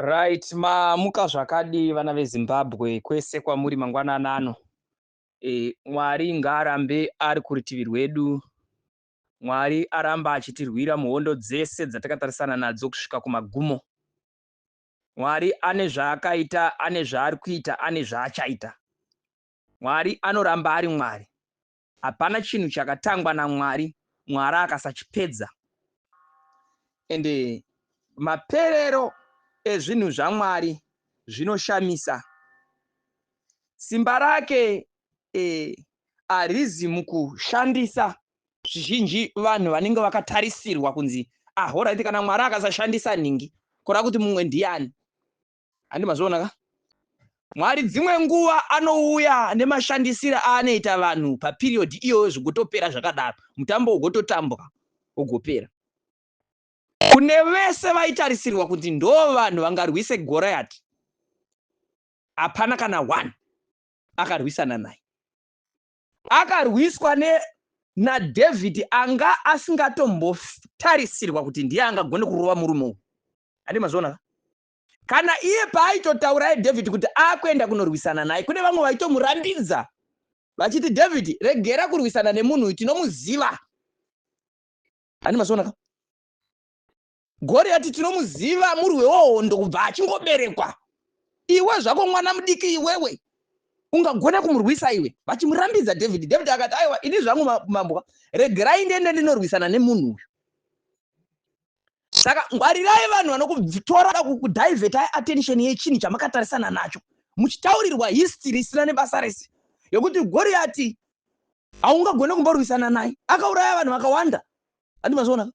Right, mamuka zvakadii vana veZimbabwe kwese kwamuri mangwanani ano. Mwari ngaarambe ari kurutivi rwedu. Mwari aramba achitirwira muhondo dzese dzatakatarisana nadzo kusvika kumagumo. Mwari ane zvaakaita, ane zvaari kuita, ane zvaachaita. Mwari anoramba ari Mwari. Hapana chinhu chakatangwa naMwari, Mwari akasachipedza. Ende maperero ezvinhu zvaMwari zvinoshamisa. Simba rake harizi mukushandisa zvizhinji vanhu vanenge vakatarisirwa kunzi ah, horaiti, kana Mwari akasashandisa nhingi, kureva kuti mumwe ndiani? Handi mazviona ka? Mwari dzimwe nguva anouya nemashandisiro aanoita vanhu paperiod iyoyo, zvigotopera zvakadaro, mutambo ugototambwa ugopera. Kune vese vaitarisirwa kuti ndo vanhu vangarwise Goriati, hapana kana one akarwisana naye. Akarwiswa naDhavhidhi anga asingatombotarisirwa kuti ndiye angagone kurova murume uyu. Handi mazviona ka? Kana iye paaitotaura David kuti akuenda kunorwisana naye, kune vamwe vaitomurambidza vachiti, "David, regera kurwisana nemunhu uyu, tinomuziva." Handi mazviona ka? Goriati tinomuziva, murwi wehondo kubva achingoberekwa. Iwe zvako mwana mudiki iwewe, ungagona kumurwisa iwe? Vachimurambidza David. David akati, "Aiwa, ini zvangu mambo, regerai ndiende ndinorwisana nemunhu uyu." Saka ngwarirai vanhu vanokutora kudivertai attention yechinhu chamakatarisana nacho, muchitaurirwa history isina nebasa rese yokuti Goriati haungagone kumborwisana naye, akauraya vanhu vakawanda. Handi mazviona?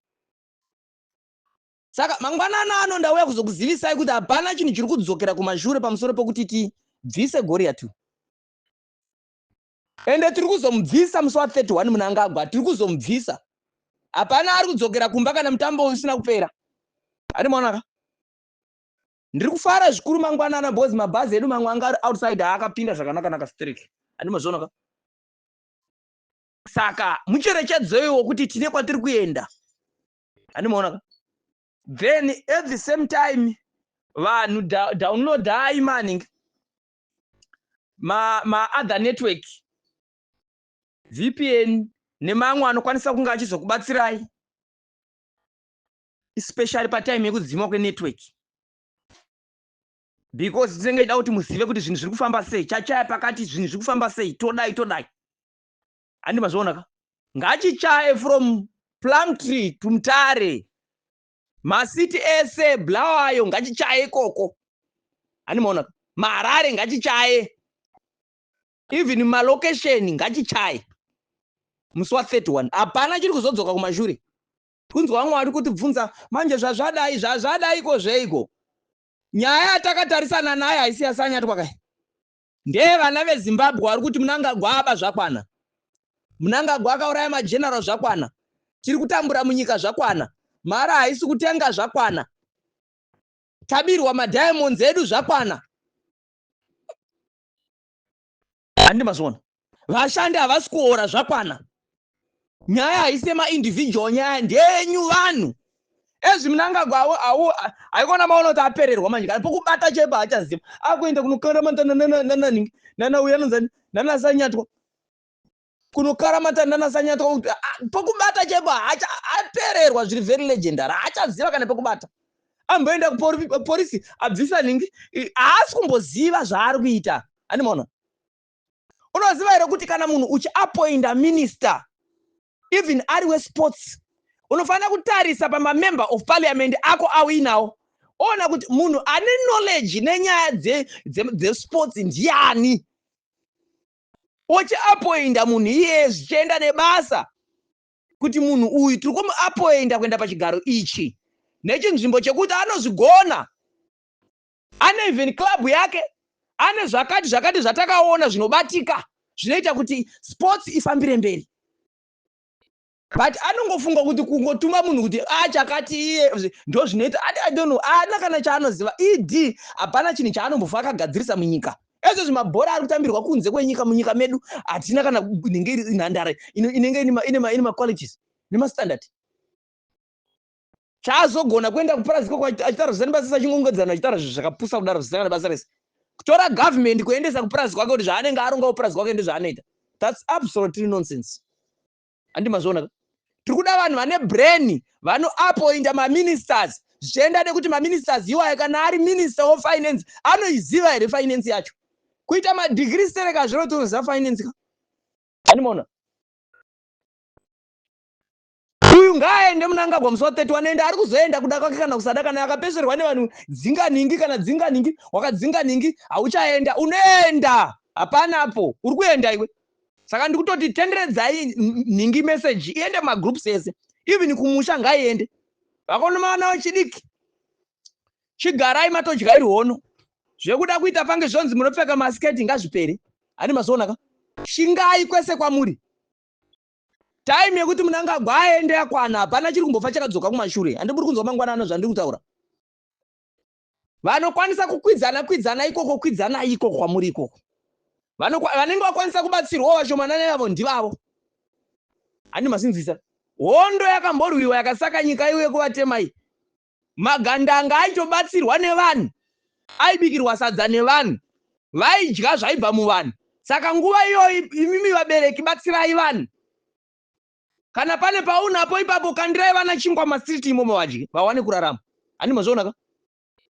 Saka mangwanani ano ndauya kuzokuzivisai kuti hapana chinhu chiri kudzokera kumashure pamusoro pekuti tibvise Goriati. Ende tiri kuzomubvisa musi wa31 Munangagwa, tiri kuzomubvisa. Hapana ari kudzokera kumba kana mutambo usina kupera. Handi maonaka? Ndiri kufara zvikuru mangwanana because mabhazi edu mamwe anga ari outside aakapinda zvakanaka-naka straight. Handi mazvionaka? Saka mucherechedzoiwo kuti tine kwatiri kuenda. Handi maonaka? Then at the same time, vanhu downloadai maning ma other network, VPN nemamwe anokwanisa kunge achizokubatsirai, especially patime yekudzimwa kwenetwork, because tinenge ida kuti muzive kuti zvinhu zviri kufamba sei, chachaya pakati, zvinhu zviri kufamba sei, todai todai. Handi mazviona ka? Ngachichaye from Plumtree to Mutare, masiti ese, Bulawayo ngachichaye ikoko. Handi maona ka? MaHarare ngachichaye, even malocation ngachichaye musi wa31. Hapana chiri kuzodzoka kumashure. Kunzwa vamwe vari kutibvunza manje, zvazvadai, zvazvadaiko zveiko? Nyaya yatakatarisana nayo haisi yaSanyatwa kai, ndevana veZimbabwe vari kuti Munangagwa aba zvakwana, Munangagwa akauraya mageneral zvakwana, tiri kutambura munyika zvakwana, mari haisi kutenga zvakwana, tabirwa madiamonds edu zvakwana. Handi mazviona? Vashandi havasi kuora zvakwana. Nyaya haisi yemaindividual, nyaya ndeyenyu vanhu. Ezvi Munangagwa haikona maona kuti apererwa manje, kana pokubata chaipo haachaziva. Akuenda kunokaramata nananingi, nana uyu anonzani, nanaSanyatwa, kunokaramata nanaSanyatwa. Pokubata chaipo apererwa, zviri very legendary, haachaziva kana pekubata. Amboenda kupolisi, abvisa nhingi, haasi kumboziva zvaari kuita. Handimaona? Unoziva here kuti kana munhu uchiapoinda minister, even ari wesports, unofanira kutarisa pamamember of parliament ako auinawo, oona kuti munhu ane knowledge nenyaya dzesports ndiani, uchiapoinda munhu iyeye zvichienda nebasa kuti munhu uyu tiri kumuapoinda kuenda pachigaro ichi nechinzvimbo chekuti anozvigona, ane even club yake, ane zvakati zvakati zvatakaona zvinobatika zvinoita kuti sports ifambire mberi. But anongofunga kuti kungotuma munhu kuti achakati iye ndo zvinoita. I don't know, haana kana chaanoziva. Ed hapana chinhu chaanombofa akagadzirisa munyika. Ezvo zvimabhora ari kutambirwa kunze kwenyika, munyika medu hatina kana inenge iri nhandare inenge ine maqualities nemastandard. Chaazogona kuenda kupurazi ikoko achitaura zvisina basa, achingongedzana, achitaura zvinhu zvakapusa kudaro zvisina kana basa rese. Kutora government kuendesa kupurazi kwake, kuti zvaanenge aronga kupurazi kwake ndezvaanoita, that's absolutely nonsense. Handi mazviona ka? Tiri kuda vanhu vane brain, vanoappointa maministers zvichienda nekuti maministers iwayo, kana ari minister of finance, anoiziva here finance yacho? Kuita madegree stereka zvino tonoziva finance ka? Animaona, uyu ngaaende Munangagwa musi wa31, ende ari kuzoenda kuda kwake kana kusada. Kana akapesverwa nevanhu, dzinga ningi, kana dzinga ningi, wakadzinga ningi, hauchaenda, unoenda, hapanapo uri kuenda iwe. Saka ndikutoti tenderedzai nhingi, message iende mumagroups ese, even kumusha ngaiende. Vakomana vechidiki, chigarai matodya iri hono. Zvekuda kuita pange zvonzi munopfeka masketi ngazvipere. Hani mazoona ka? Shingai kwese kwamuri. Time yekuti Munangagwa aende yakwana. Hapana chiri kumbofa chakadzoka kumashure. Handiburi kunzwa mangwanano zvandiri kutaura. Vanokwanisa kukwidzana, kwidzana ikoko, kwidzana ikoko kwamuri ikoko. Vanenge vakwanisa kubatsirwawo vashomanana ivavo ndivavo. Handi masinzwisa? Hondo yakamborwiwa yakasaka nyika iuye kuvatemai, magandanga aitobatsirwa nevanhu, aibikirwa sadza nevanhu, vaidya zvaibva muvanhu. Saka nguva iyoyi, imimi vabereki, batsirai vanhu. Kana pane paunapo ipapo, kandirai vana chingwa mastreet imomo, vadye, vawane kurarama. Handi mazviona ka?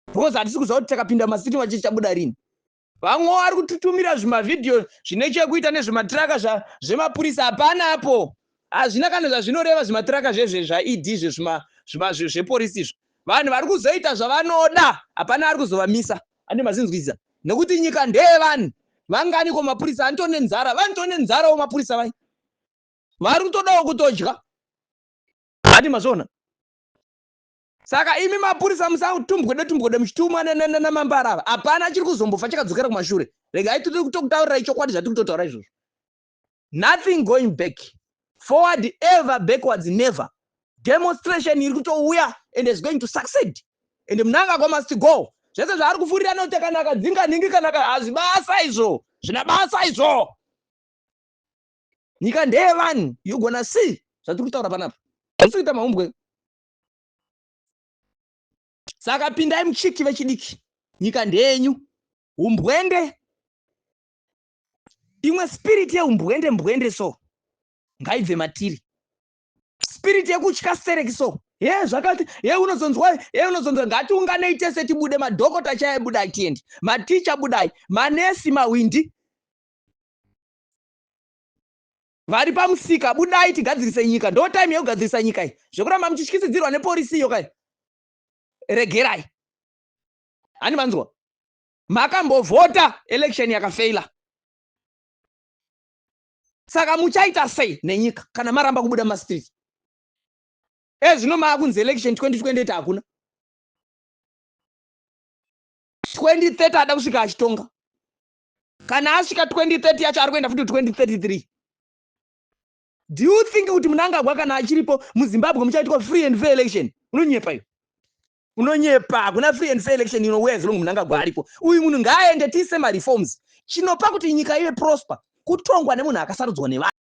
Because hatisi kuziva kuti takapinda mastreet macho chabuda rini. Vamwe vari kututumira zvimavhidhiyo zvine chekuita nezvematiraka zvemapurisa. Hapana apo, hazvina kana zvazvinoreva zvimatiraka zvezve zvaED zveporisi izvo. Vanhu vari kuzoita zvavanoda, hapana ari kuzovamisa. Andi mazinzwisa? Nekuti nyika ndeyevanhu. Vanganiko mapurisa anotone nzara? Vanotone nzarawo mapurisa, vai vari kutodawo kutodya. Handi mazviona? Saka imi mapurisa, musatumbwede tumbwede muchitumwa namambarava. Hapana chiri kuzombofa chakadzokera kumashure. Regai tiri kutokutaurirai chokwadi zvatiri kutotaura izvozvo. Nothing going back. Forward ever, backwards never. Demonstration iri kutouya and is going to succeed, and Mnangagwa must go. Zvese zvaari kufurira nokuti kana akadzinga nhingi, kana hazvibasa izvo, zvina basa izvo. Nyika ndeyevanhu. You gonna see zvatiri kutaura panapa. Hatisi kuita mahumbwe. Saka pindai muchiki vechidiki, nyika ndeyenyu. Umbwende, imwe spirit yeumbwende mbwende so ngaibve matiri. Spirit yekutya stereki so, ye zvakati, ye unozonzwa, ye unozonzwa. Ngatiunganei tese tibude. Madhokota chaiye, budai tiende. Maticha, budai. Manesi, mahwindi vari pamusika, budai tigadzirise nyika. Ndo time yekugadzirisa nyika iyi. Zvekuramba muchityisidzirwa neporisi iyo kai, regerai. Hani manzwa? Makambovhota, election yakafeila, saka muchaita sei nenyika kana maramba kubuda mastreet? Ezvino maakunzi election 2028 hakuna, 2030 ada kusvika achitonga. Kana asvika 2030 yacho, ari kuenda futi 2033. Do you think kuti Munangagwa kana achiripo muZimbabwe muchaitwa free and fair election? Unonyepa iyo, unonyepa. Hakuna free and fair election inouya as long Munangagwa aripo. Uyu munhu ngaaende, tiise mareforms. Chinopa kuti nyika ive prosper kutongwa nemunhu akasarudzwa nevanhu.